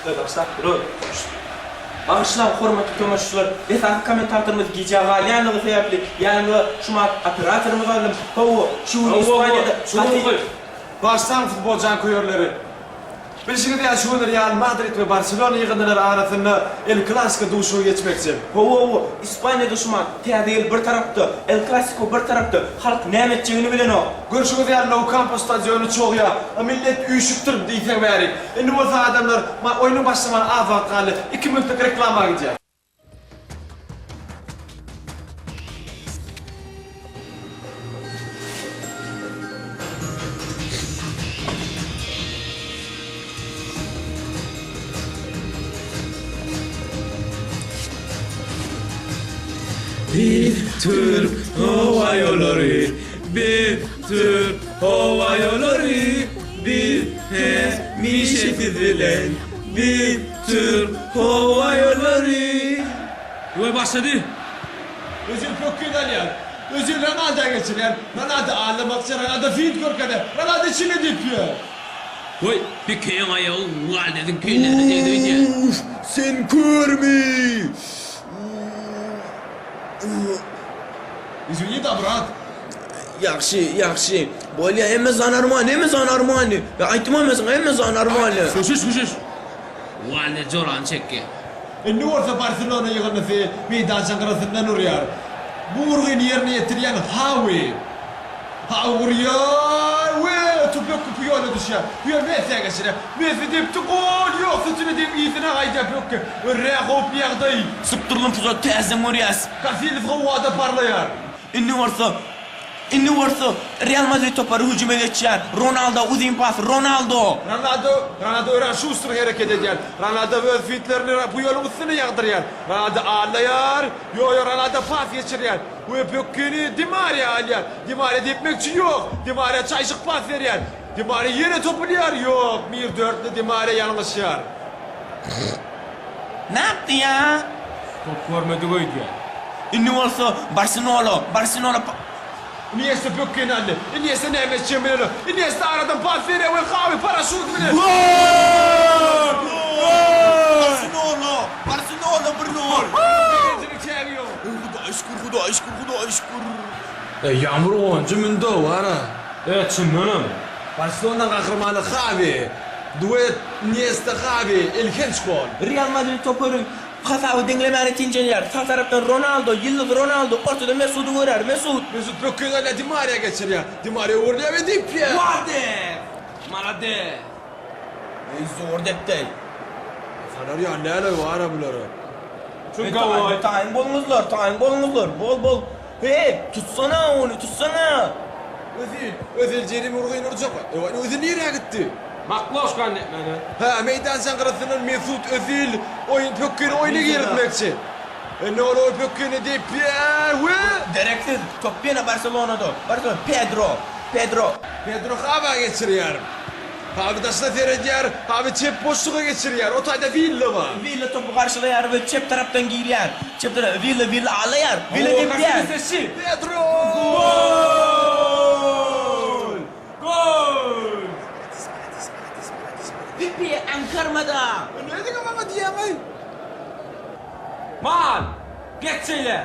Başlap durar. Bagyşlaň, hormatly tomaşaçylar, esasy kommentatorymyz gijä galýanlygy sebäpli ýanymyza şumat operatorymyzy aldym. Hawa, şu gün Ispaniýada gaty. Bagyşlaň futbol janköýerleri. Bilşiňiz ýaly şu gün Real Madrid we Barselona ýygyndylary arasynda El Klasiko duşuşygy geçmekçi. Hawa, hawa, Ispaniýada şumat Täze ýyl bir tarapda, El Klasiko bir tarapda, halk näme etjegini bilenok. Görşüňiz ýaly Nou Kampo stadiony çogýar. A millet üýşüpdir diýseň bärik. Indi bolsa adamlar oýnuň başlamagyna az wagt galdy. Iki minutlyk reklama gidýär. Biz Türk Howa Ýollary, Biz Türk Howa Ýollary, Biz hemişe siz bilen, Biz Türk Howa Ýollary. We başlady. Özil pökgini alýar. Özil Ronalda geçirýär. Ronaldo aldamakçy, Ronaldo fint görkezýär. Ronaldo içine depýär. Goý, Pikeň aýagy Waldeziň kellesine degdi öýdýän. Uff, sen körmi? Izwini da brat. Ýagşy, ýagşy. Bolýa, hemme zat normalny, hemme zat normalny. Ýa aýtdym-a men saňa, hemme zat normalny. Hüşüş, hüşüş. Waldez jorany çekýär. Indi bolsa Barselona ýygyndysy meýdançaň gyrasyndan urýar. Bu urgyny ýerine ýetirýän Hawi. Hawi urýar we top pökgi Puýola düşýär. Puýol Messä geçirýär. Messi depdi, gol! Ýok, sütüne degip yzyna gaýdýar pökgi. Örän howply ýagdaý. Sypdyrylan pursat täzeden görýäs. Kasillas howada parlaýar. Indi bolsa Indi bolsa Real Madrid topary hüjüme geçýär. Ronaldo uzyn pas, Ronaldo! Ronaldo, Ronaldo örän şustr hereket edýär. Ronaldo öz fintlerini Puýolyň üstüne ýagdyrýar. Ronaldo aldaýar. Ýo, ýo, Ronaldo pas geçirýär. We pökgini Di Mariýa alýar. Di Mariýa depmekçi, ýok. Di Mariýa çaýşyk pas berýär. Di Mariýa ýene topulýar, ýok. Mir dörtli Di Mariýa ýalňyşýar. Nätdi ýa? Top görmedik öýdýän. Indi bolsa Barsenolo, Barsenolo pa. Iniesta pökgini aldy. Iniesta näme etjegini bilenok. Iniesta aradan pas berýär we Hawi paraşýut bilen. Gol! Gol! Barsenolo! Barsenolo bir nol! Begenjiniň çägi ýok. Hudaýa şükür, Hudaýa şükür, Hudaýa şükür. E Ýagmyr onunjy münde wara. E çyndanam. Barselonanyň gahrymany Hawi. Duet Iniesta Hawi elhenç gol. Real Madrid topary hasaby deňlemäne tiňjenýär. Sag tarapdan Ronaldo, ýyldyz Ronaldo ortada Mesudy görer. Mesut. Mesut pökgini alýar Di Mariýa geçirýär. Di Mariýa öwrülýär we depýär. Waldes! Malades! Eý zor depdi. Sanar ýaly näler bar-a bulara. Çünki oý. Taýyn boluňyzlar, taýyn boluňyzlar. Bol bol. Heý, tutsana ony, tutsana! Özil, Özil jerime urgyny urjak. Ewa, Özil nirä gitdi? Makloşka netmeli. Hä, meýdançaň gyrasyndan Mesut Özil oýun pökgini oýna girizmekçi. Indi ol oý pökgini depýär we. Dereksiz, top ýene Barselonada. Barselona, Pedro, Pedro. Pedro Hawä geçirýär. Hawi daşyna seredýär, Hawi çep boşluga geçirýär, o taýda Willa bar. Willa topy garşylaýar we çep tarapdan girýär. Çep tarap Willa Willa alaýar. Willa depýär. Pedro! Gol! Gol! Pepe aňkarmada. Nädiňä maňa diýýäňaý? Mal! Geç şeýle!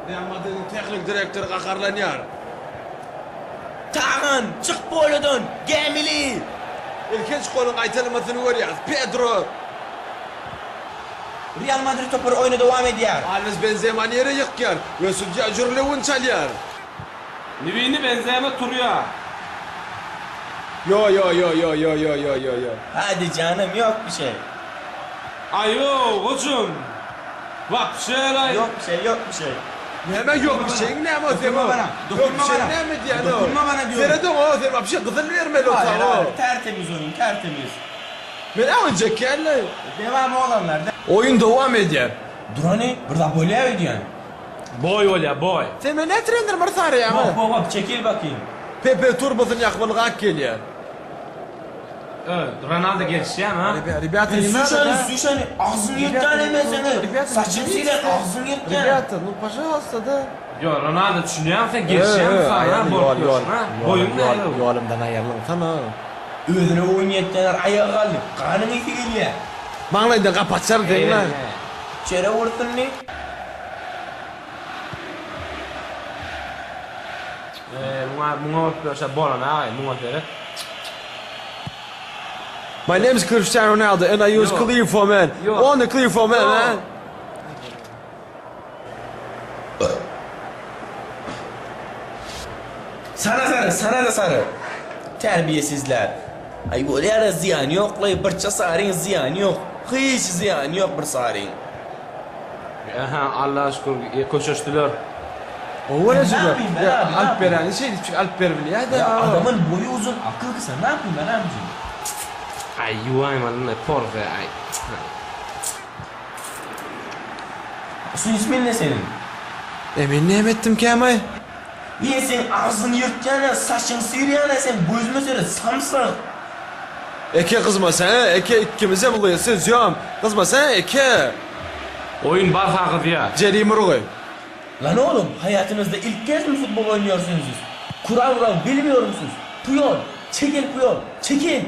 Real Madridiň tehnik direktory gaharlanýar. Tagan, çyk polodan, gämili! Ilkinji goluň gaýtalamasyny görýäris. Pedro. Real Madrid topary oýna dowam edýär. Alwes Benzemany ýere ýykýar we sudýa jürlewügini çalýar. Nibini Benzema turýar. Ýo ýo ýo ýo ýo ýo ýo ýo ýo. Hadi janym, ýok bir şey. Aýow, hojum! Wapşe-laý. Ýok bir şey, ýok bir şey. Näme ýok bir şeyiň näme o Dokunma bana, Ýok bir dokunma şeyiň bana. näme diýýän o. Dokunma bana diýorum. Serediň o sen wapşe gyzyl bermeli o Hayır, saňa. hayır, tertemiz oýun, tertemiz. Men oýun çekýänle. Dewam oglanlar. Oýun dowam edýär. Durany bir zat bolýa öýdýän. Boý bolýa, boý. Sen meni nä trener bir sarýaňa. Hop, hop, hop, çekil bakayım. Pepe turbasyny ýakyp ylgap gelýär. Ö, Ronaldo gelişýämi ha? Rебята, не надо, Süşeni, да? süşeni, agzyňy ýyrtýan men seni. Saçyňy silen, agzyňy ýyrtýan. Rебята, ну пожалуйста, да. Ýo, Ronaldo düşünýäňmi sen gelişýämi saňa bolup durşuň ha? Boýuň näme? Ýolumdan aýrylyňsana. Özüne oýun ýetýänler aýaga galdy. Ganyň ysy gelýär. Maňlaýyndan gapy açar diýme. Çere ursun diý. Eee muňa muňa bolup ýörse bolan agaý muňa seret. My name is Cristiano Ronaldo and I use clear for men. Only clear for men man. Sana sary, sana da sary. Terbiyesizler. Ay bolýar zyýany ýok-laý, birçe saryň zyýany ýok. Hiç zyýany ýok bir saryň. Aha Allaha şükür köşeşdiler. Gowy Ne bolýa şular. yapayım ben abi, ne Alyp yapayım? bereni şeýdip alyp beribilýä-de. Ya adamın boyu uzun, akıl kısa. Ne yapayım ben abicim? Aý ýuwaýmalymy porze aý. Su ismin ne senin? E men näme etdim kämaý? Niye sen agzyňy ýyrtýan-a, saçyňy sygyrýan-a sen gözüme seret, samsyk! Eke gyzma sen, eke ikkimizem uly söz ýom. Gyzma sen eke. Oýun barha gyzýar. Jerime urgy. Lan oğlum, haýatyňyzda ilk gezmi futbol oýnuýorsuňyz? Kural mural bilmiýormusyz? Puyol, çekil Puyol, çekil!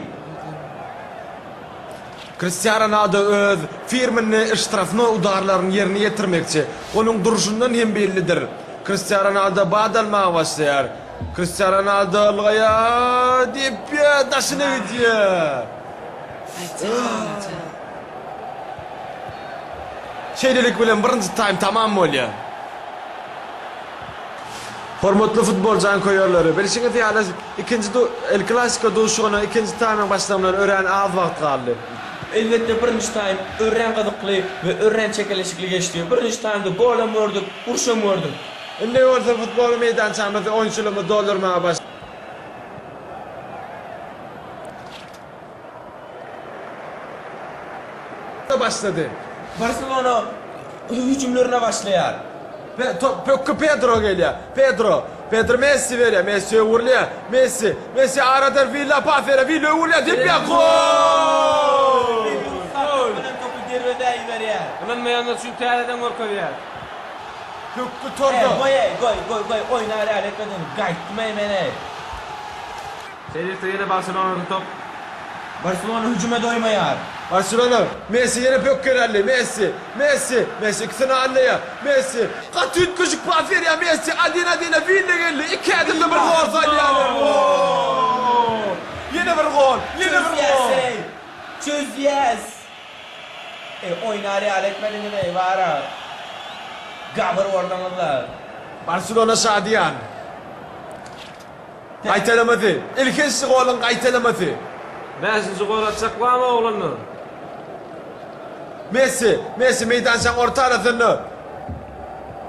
Kristiano Ronaldo öz firmini ştrafnoý udarlaryny ýerine ýetirmekçi. Onuň durşundan hem bellidir. Kristiano Ronaldo bat almaga başlaýar. Kristiano Ronaldo ylgaýar, depýär, daşyna gidýär. Şeýlelik bilen birinji taým tamam bolýar. Hormatly futbol janköýerleri, bilşiňiz ýaly, ikinji El Klasiko duşuşygynyň ikinji taýmyň başlamyna örän az wagt galdy. Elbetde birinji taým örän gyzykly we örän çekeleşikli geçdi. Birinji taýmda golam gördük, urşam gördük. Indi bolsa futbol meýdançamyzy oýunçylarymyz doldurmaga başlady. Başlady. Barselona hüjümlerine başlaýar. Top pökgi Pedro gelýär. Pedro. Pedro Messi berýär. Messi öwrülýär. Messi. Messi aradan Willa pas berýär. Willa öwrülýär. Depýär. Gol! Gol! Bilen topy derwezä iberýär. Ynanmaýanlar üçin täzeden görkezýär. Pökgi torda. Goý, goý, goý, goý, oýna real etmediň. Gaýtdym eý men eý. Şeýlelikde ýene Barselonada top. Barselona hüjüme doýmaýar. Barselona, Messi ýene pökgeni aldy, Messi, Messi, Messi ikisini alýar, Messi, gaty üýtgeşik pas berýär Messi, adin-adine Willa geldi, iki ädimde bir gol salýarlar, gol! Ýene bir gol, ýene bir gol! Çözýäs eý! Çözýäs! Eý oýnar ýaly etmediňiz eý bara! Gabyr bolduňyzlar! Barselona şadyýan. Gaýtalamasy. Ilkinji goluň gaýtalamasy. Bäşinji gol atjak barmy oglanlar? Messi, Messi meýdançaň orta arasynda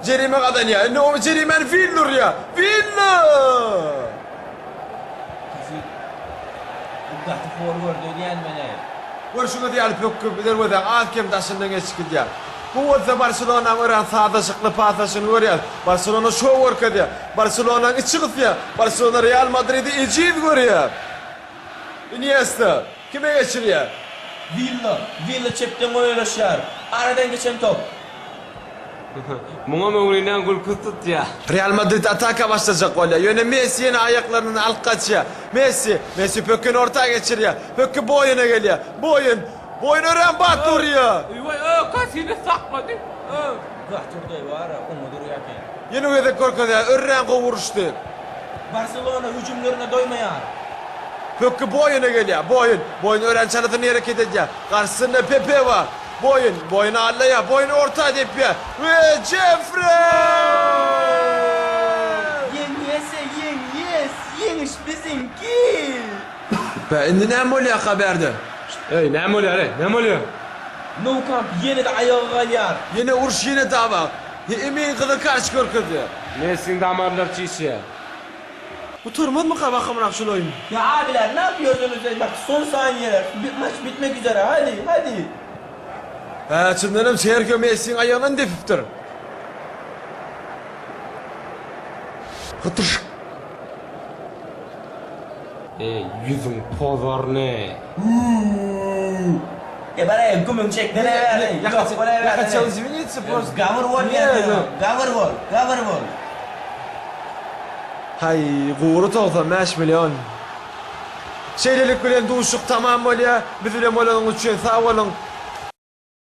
jerime gazanýar. Indi o jerimäni Willa urýar. Willa! Bu gaty hor gördi öýdýän men-ä. Görşüňiz ýaly pökgi derwezaň az-kem daşyndan geçip gidýär. Bu bolsa Barselonanyň örän sazlaşykly paslaşygyny görýäris. Barselona şou görkezýär. Barselonanyň içi gysýar. Barselona Real Madridi ejiz görýär. Iniesta kime geçirýär? Willa, Willa çepden goýalaşýar. Aradan geçen top. Muňa möwrinäň gülküsi tutýar. Real Madrid ataka başlajak bolýar. Ýöne Messi ýene aýaklaryndan alyp gaçýar. Messi, Messi pökgini orta geçirýär. Pökgi Boýene gelýär. Boýen, Boýen örän batly urýar. Eý, ö, Kasillas saklady. Ö. Gaty urdy bar-a, oňa durýar eken. Ýene bir gezek görkezýär, örän gowy uruşdy. Barselona hüjümlerine doýmaýar. Pökgi Boýene gelýär. Boýen, Boýen örän çalasyn hereket edýär. Garşysynda Pepe bar. Boýun, boýun allaýar, boýun orta depýär we Jeffri! Ýeňýes-e, ýeňýes! Ýeňiş biziňki! Bä, indi näme bolýarka bärde? Eý, näme bolýar, eý, näme bolýar? Nou Kamp ýene-de aýaga galýar. Ýene uruş, ýene dawa. Emin gyzyl kartoçka görkezýär. Messiň damarlary çişýär. Gutarmazmyka bakamrak şul oýun. Ya abiler ne yapıyorsunuz bak son saniyeler maç bitmek üzere hadi hadi. Hä çyndanam Serhio Messiň aýagyndan depipdir. Hytyşk. Eý ýüzüň pozarny. E baraý gümüň çek nere bärde ýok bolaý Ya хотел извиниться просто. Gabyr bol ýa gabyr bol gabyr bol. Haý gury 95 million. Şeýlelik bilen duşuşyk tamam bolýar. Biz bilen bolanyňyz üçin sag boluň.